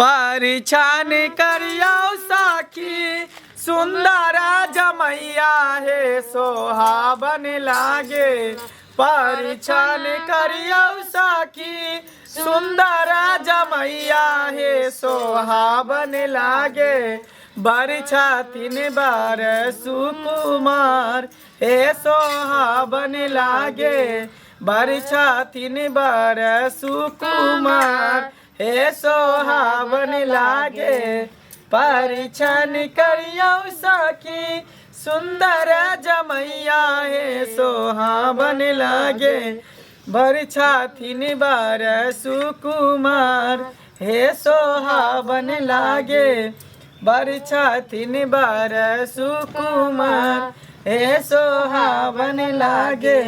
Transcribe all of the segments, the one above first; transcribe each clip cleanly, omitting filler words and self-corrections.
परिछन करियौ सखी सुन्दर जमैया हे सोहावन लागे। परिछन करियौ सखी सुन्दर जमैया हे सोहावन लागे। बरछातिन बर सुकुमार हे सोहावन लागे। बरछातिन बर सुकुमार हे सोहावन लागे। परिछन करियौ सखी सुन्दर जमैया हे सोहावन लागे। बरछाथिन बर सुकुमार हे सोहावन लागे। बरछाथिन बर सुकुमार हे सोहावन लागे।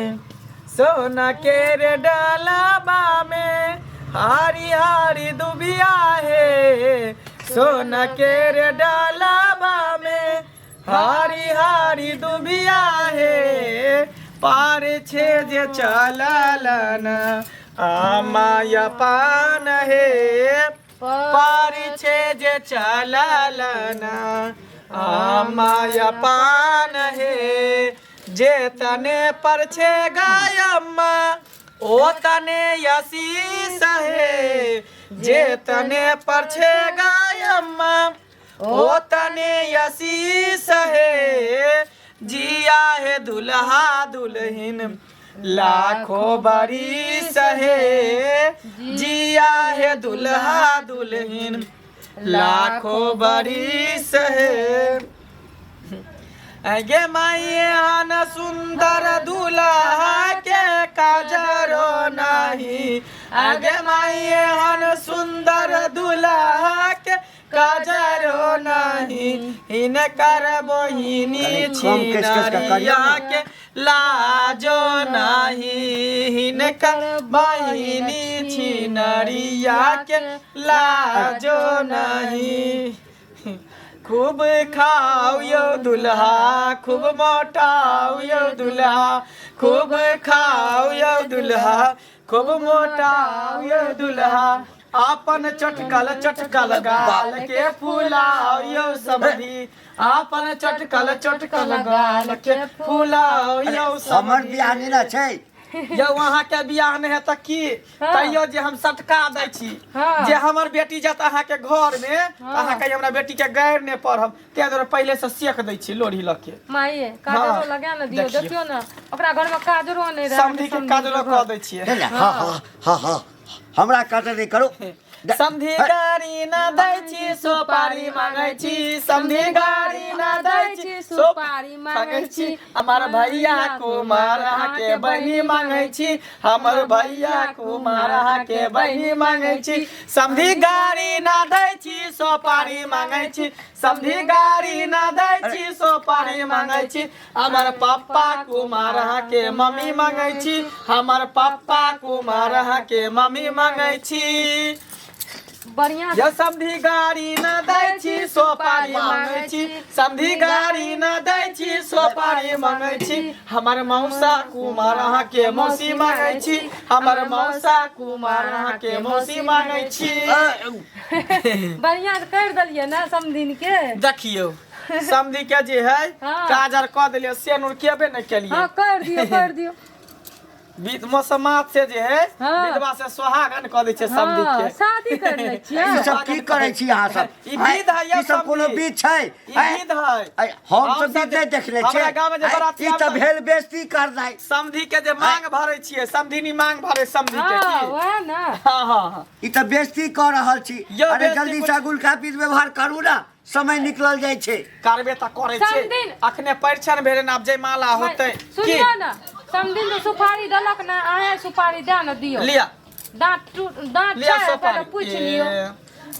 सोना के रे डालाबा में हारी हारी दुबिया हे। सोना के रे डालाबा में हारी हारी दुबिया हे। पार छे जे चललन आमाया पान हे। पार छे जे चललन आमाया पान हे। जे तने पर छे गायम्मा ओ तने आशीष हे। जे तने पर छे गायम्मा ओ तने आशीष हे। जिया हे दुल्हा दुल्हिन लाखों बरिस हे। जिया हे दुल्हा दुल्हिन लाखों बरिस हे। गे माई न सुंदर दुल्हा के काजरो नाही। आगे माई हन सुंदर दुल्हा के काजरो नाही। हिनकर बहिनी कम केस केस का करियौ छिनरिया ने। के लाजो नाही। हिनकर बहिनी छिनरिया के लाजो नाही। खूब खाओ यौ दुल्हा खूब मोटाओ यौ दुल्हा। खूब खाओ यौ दुल्हा खूब मोटाओ यौ दुल्हा। आपन चटकल चटकल गाल के फुलाओ यौ समधी। आपन चटकल चटकल गाल के फुलाओ यौ हमर समधी। बियाह नहि ने छै। यौ अहाँके बियाह नहि हेतऽ की हाँ। तैयो जे हम सटका दै छी हाँ। जे हमर बेटी जात अहाँके घर मे हाँ। अहाँ कहियो हमरा बेटी के गैर नहि पढ़ब ताहि दुआरे पहिले से सेक दै छी लोढ़ी लऽ के। माये काजरो हाँ। लगा ने दियौ। देखियौ। देखियौ ने ओकरा घर में काजरो नहि रहै। समधी के काजरो कऽ दै छियै। नहि, नहि, हँ हँ हँ हँ हमरा काजर नहि करू। समधी गाड़ी न दै छी सोपारी मांगै छी। समधी गाड़ी न दै छी सुपारी मांगै छी। हमर भैया कुमार अहाँके बहिनी मांगै छी। हमर भैया कुमार अहाँके बहिनी मांगै छी। समधी गाड़ी न दै छी सोपारी मांगै छी। समधी गाड़ी न दै छी सोपारी मांगै छी। हमर पप्पा कुमार अहाँके मम्मी मांगै छी। हमर पप्पा कुमार अहाँके मम्मी मांगै छी। बढ़िया यौ समधी गाड़ी न दै छी सोपारी मांगै छी। समधी गाड़ी न दै छी सोपारी मांगै छी। हमर मौसा कुमार अहाँके मौसी मांगै छी। हमर मौसा कुमार अहाँके मौसी मांगै छी। बढ़िया से कर देलियै ने समधिन के। देखियौ समधी के जे है हाँ। काजर कऽ देलियै सेनुर केबे नहि केलियै। हाँ कर दियौ कर दियौ। बीत मौसमात से जे है हाँ। विधवा से सोहागन कऽ दै छै समधी हाँ, के। शादी कर लै छियै। ई सब की करै छी अहाँ सब? ई विध है यौ ई सब कोनो समधी। विध छै? ई विध है। आँय, हम हम सब विध नहि देखने हमरा छियै। गाँवमे जे आँय, बराती ई तऽ आबै- भेल बेइज्जती करनाइ। समधी के जे मांग भरै छियै समधिनी मांग भरै समधी के हाँ की वएह ने। हाँ हाँ हाँ ई तऽ बेइज्जती कऽ रहल छी। यौ, अरे बेइज्जती जल्दी कुछ- से अगुलका विध व्यवहार करू ने, समय निकलल जाइ छै। करबे तऽ करै छियै। समधिन। अखने परिछन भेलै ने आब जयमाला होतै की? सुनियौ ने समधिन तऽ सुपारी देलक ने अहें सुपारी दए ने दियौ। लिअ दाँत टूट दाँत लिअ छै पहिले सुपारी। पूछि लियौ। ए,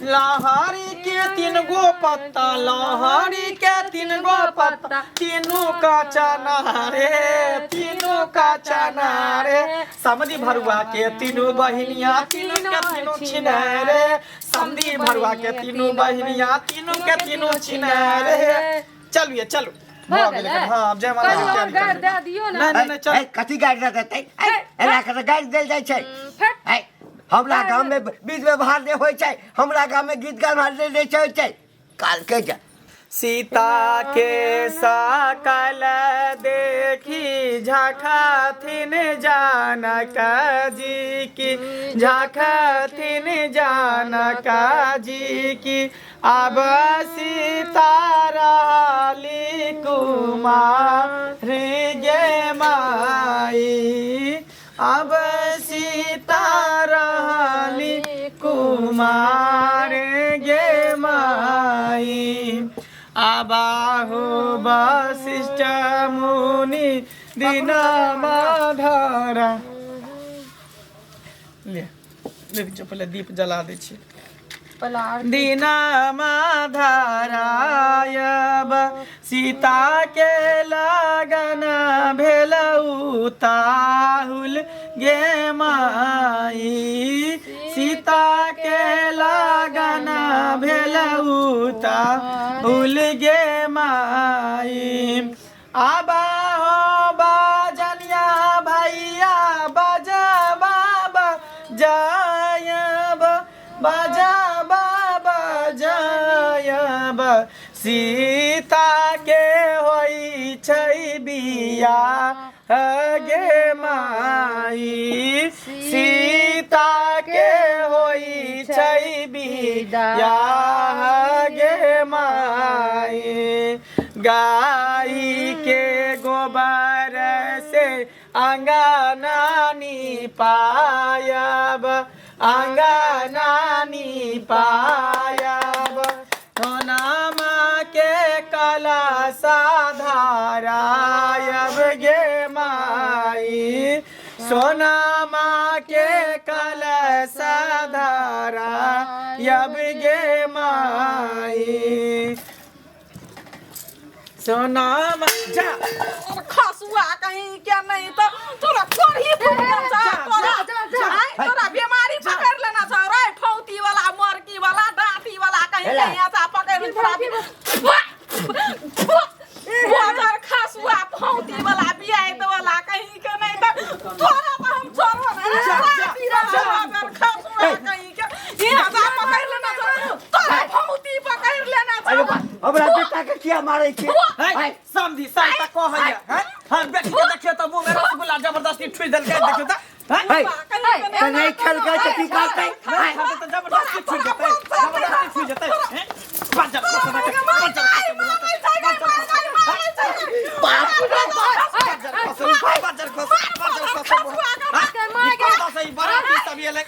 लहरी के तीन गो पत्ता लहरी के तीन गो पत्ता तीनू का चना रे तीनू का चना रे। समधी भरुआ के तीनू बहिनिया तीनू के तीनू छिना रे। समधी भरुआ के तीनू बहिनिया तीनू के तीनू छिना रे। चलू ये चलू भऽ भऽ गेलै। गेलै? हाँ आब जयमाला कनी के और तैयारी गारि करबै। दए दियौ ने। नहि नहि नहि चल। कथी गारि दऽ देतै? हे, एना कऽ तऽ गारि देल जाइ छै। फेर ऐ, हमरा गाम में विध व्यवहार नहि होइ छै, हमरा गाम में गीत गान नहि नहि होइ छै। काल के जा सीता के सकल देखी झाखथिन जानक जी की, झाखथिन जानक जी की। अब सीता रहली कुमार गे माई, अब सीता रहली कुमार गे माई। आबाहो वशिष्ठ मुनि दीना माधरा। ले ले, पहिले दीप जला दै छी। दीना माधरायब सीता के लगन भेल ताहुल गे माई, सीता के लगन भेल ताहुल गे माई। आबा हो बाजनिया भैया बजा बाबा जायब, बजा बाबा जायब। सीता के होइ छै बिया गे माई, सीता के होइ छै बिया गे माई। गाई के गोबर से अंगना निपायब, अंगना निपायब। सोनामा के कला साधारायब गे माई, सोनामा के कला साधारायब गे माई। सोनामा जा खसुआ कहीं के नहीं तो तोरा कोढ़ी फूट गेल छौ तोरा। आँय, तोरा बीमारी पकड़ लेना छौ रे, फौती वाला, मरकी वाला, डाँटी वाला कहीं हेला। कहीं ऐसा पकड़ ले तोरा। बोझर खसुआ फौती वाला बियाइत वाला कहीं के नहीं तो तोरा तो हम छोड़ो ना रे। राती वाला खसुआ कहीं के यहाँ जा पकड़ लेना छौ तोरा, फौती पकड़ लेना अरे छौ। बा, हमरा बेटा के किया मारै छी? है समझी साइता कहैया है, हम बेटी के देखियो त मुंह में रसगुल्ला जबरदस्ती ठुइ देलकै, देखियो त हैं? है, तऽ नहि खेलकै तऽ की करतै? नहीं खाते त जबरदस्ती ठुइ जेतै, जबरदस्ती ठुइ जेतै हैं? बज्जर खसबै, बज्जर खसबै, बाप रे बाप। बज्जर खसबै, बज्जर खसबै, बज्जर खसबै। ई कतऽ से ई बराती सब एलै?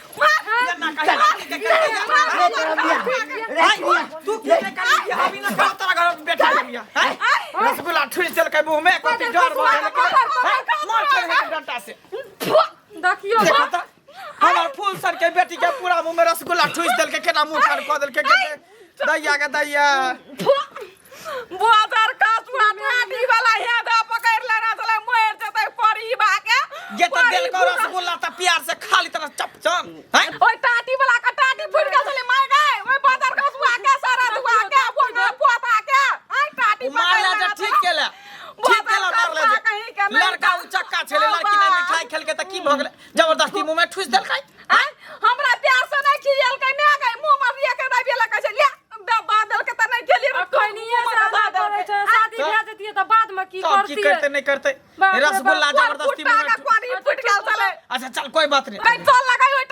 एना कहि के करतै? रे तोरा बियाह, रे बियाह। तू की के करबी बियाह? अभी ना कहो तोरा घर में बेटा के बियाह हैं? रसगुल्ला ठुसि देलकै मुंह में, कथी डर भऽ गेलै? हैं? मार खेलकै डंटा से। देखियो। देखो त हमर फूल सर के बेटी के पूरा मुंह में रसगुल्ला ठुसि देलकै, केना मुंह ठाढ़ कऽ देलकै। दैया के दैया। बोझर खसुआ डाँटी वाला हे दे पकड़ लेना छलै, मरि जेतै परीबा के। ये त देलकौ रसगुल्ला त प्यार से खाली तरह चपचन हैं? ओइ टाटी वाला के टाटी फुटि गेल छलै माय गै, ओइ बोझर खसुआ के सरदुआ के बोना पोता के आइ टाटी ओ मारला जे ठीक केला, ठीक केला मारला जे। कहीं के नहीं। लड़का उचक्का छलै, लड़की नहि मिठाई खेलकै त की भऽ गेलै? जबरदस्ती मुंह में ठुसि देलकै। आँय, हमरा प्यार से नहीं खिएलकै ने गै, मुंह में लिए के दबेलक, कहै छै ले दबा देलकै त नहीं खेलियै। अखनिये से अदा करै छै, शादी भए जतियै तऽ बाद में की तब की करतियै? करते नहि करते? बाप रे बाप। रसगुल्ला जबरदस्ती मुंह में कोरी फुटि गेल छलै। अच्छा चल, कोई बात नहीं। गै चल लगै ओइ